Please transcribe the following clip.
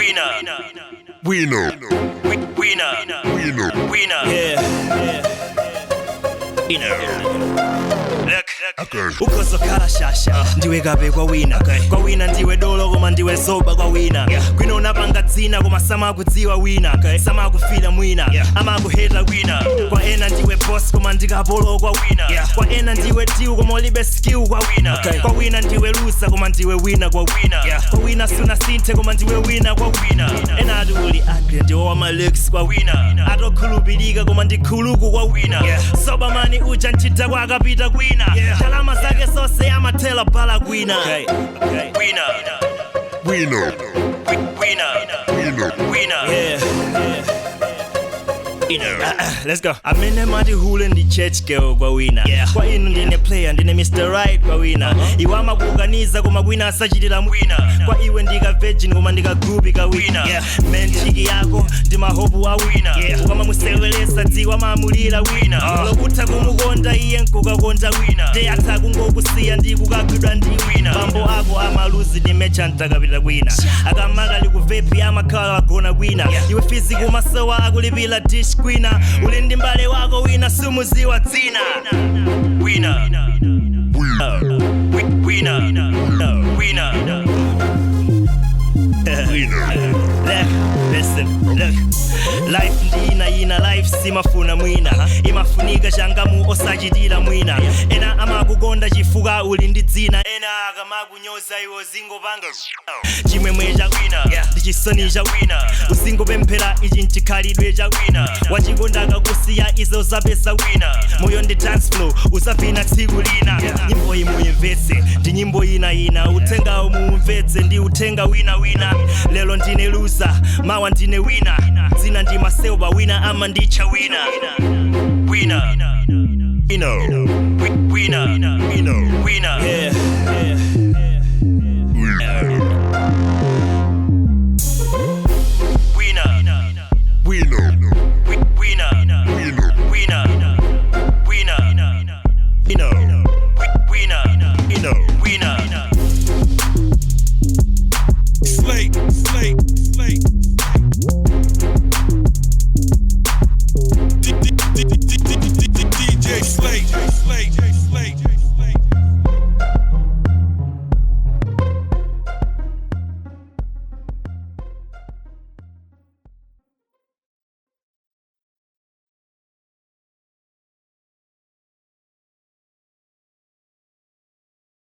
Winner. Winner. Winner. Winner. Winner. Yeah. Look. Okay. Ukhozokhala shasha ndiwe kape kwa wina, kwa wina ndiwe dolo koma ndiwe zoba kwa wina. Kwina unapanga dzina koma samakudziwa wina, samakufira mwina, amakuheta wina. Kwa ena ndiwe boss koma ndikapolo kwa wina. Kwa ena ndiwe diu koma ulibe skill kwa wina. Kwa wina ndiwe lusa koma ndiwe wina kwa wina. Kwa wina sunasinthe koma ndiwe wina kwa wina. Ena ati uli ugly ndiwe wamalux kwa wina, atokhulupirika koma ndikhuluku kwa wina. Sobamani uja nchita kwakapita kwina, ndalama zake zonse amathela bala kwina. Winner. Winner. Winner. Winner. Winner. Yeah. Let's go. Amene mati hule ndi church girl kwa wina. Kwa inu ndine player, ndine Mr. Right kwa wina. Iwe amakuganiza koma kwina asachitira mwina. Kwa iwe ndika virgin koma ndika groupie ka wina. Mentiki yako ndi mahopu a wina. Ukamamuseweresa dziwa mamulira wina. Lokutha kumukonda iye nkukakonda wina. Te atha kungokusiya ndi kukagwidwa ndi wina. Bambo ako amaluzi ndi merchant akapita kwina. Akamakali kuvepi amakhala agona kwina. Iwe fizi kumasowa akulipira dish kwina. Uli ndi mbale wako wina sumuziwa dzina. Winner. Winner. Winner. Winner. Winner. Look, listen, look. Life ndi ina ina, life simafuna mwina, imafunika changamu osachitira mwina. Ena amakukonda chifukwa uli ndi dzina, ena akamakunyoza iwo zingopanga chimwemwe cha wina ndi chisoni cha wina. Uzingopemphera ichi nchikhalidwe cha wina. Wachikonda akakusiya izo zapeza wina. Moyo ndi dance floor, uzavina tsiku lina. Nyimbo iyi muyimvetse ndi nyimbo ina ina, uthengawo muumvetse ndi uthenga wina wina. Lero ndine lusa, mawa ndine wina, dzina ndi masewa wina amanditcha wina. Winner. Winner. Winner. Winner. Winner. Yeah.